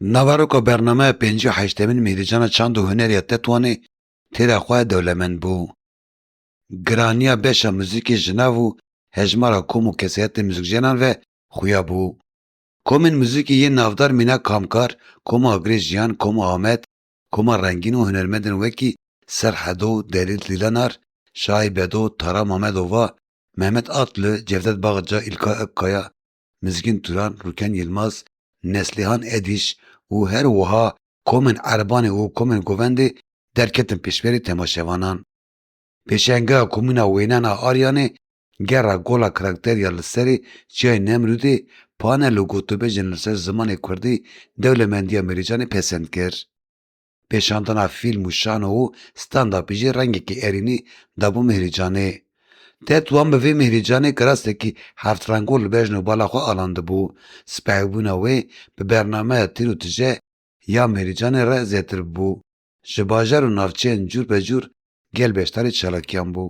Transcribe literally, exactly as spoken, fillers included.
Naveroka bernameya pêncî û heştemîn Mîhrîcana Çand û Hunerî ya Tetwanê têra xwe dewlemend bû. Giraniya beşa muzîkê ji nav û hejmara kom û kesayetên muzîkjenan ve xuya bû. Komên muzîkê yên navdar mîna Kamkar, Koma Agirê Jiyan, Koma Amed, Koma Rengîn û hunermendên wekî Serhedo, Delîl Lîlanar, Şahî Bedo, Tara Mamedova, Mehmet Atlı, Cevdet Bağca, İlkay Akkaya, Mizgin Turan, Rûken Yilmaz, Neslihan Edîş û her wiha komên Erbanê û komên Govendê derketin pêşberî temaşevanan. Pêşengeha Komîna Wênen a Aryanê, Gera Gola Karakter ya li serê Çiyayê Nemrûdê, panel û gotûbêjên li ser zimanê kurdî dewlemendiya Mîhrîcanê pesend kir. Pêşandana fîlm û şano û stand-upî jî rengekî erênî dabû Mîhrîcanê. Tetwan bi vê Mîhrîcanê kirasekî heftrengor li bejn û bala xwe alandibû. Spehîbûna wê bi bernameya Tîr û Tije ya Mîhrîcanê re zêtir bû. Ji bajar û navçeyên cûr be cûr gel beşdarî çalakiyan bû.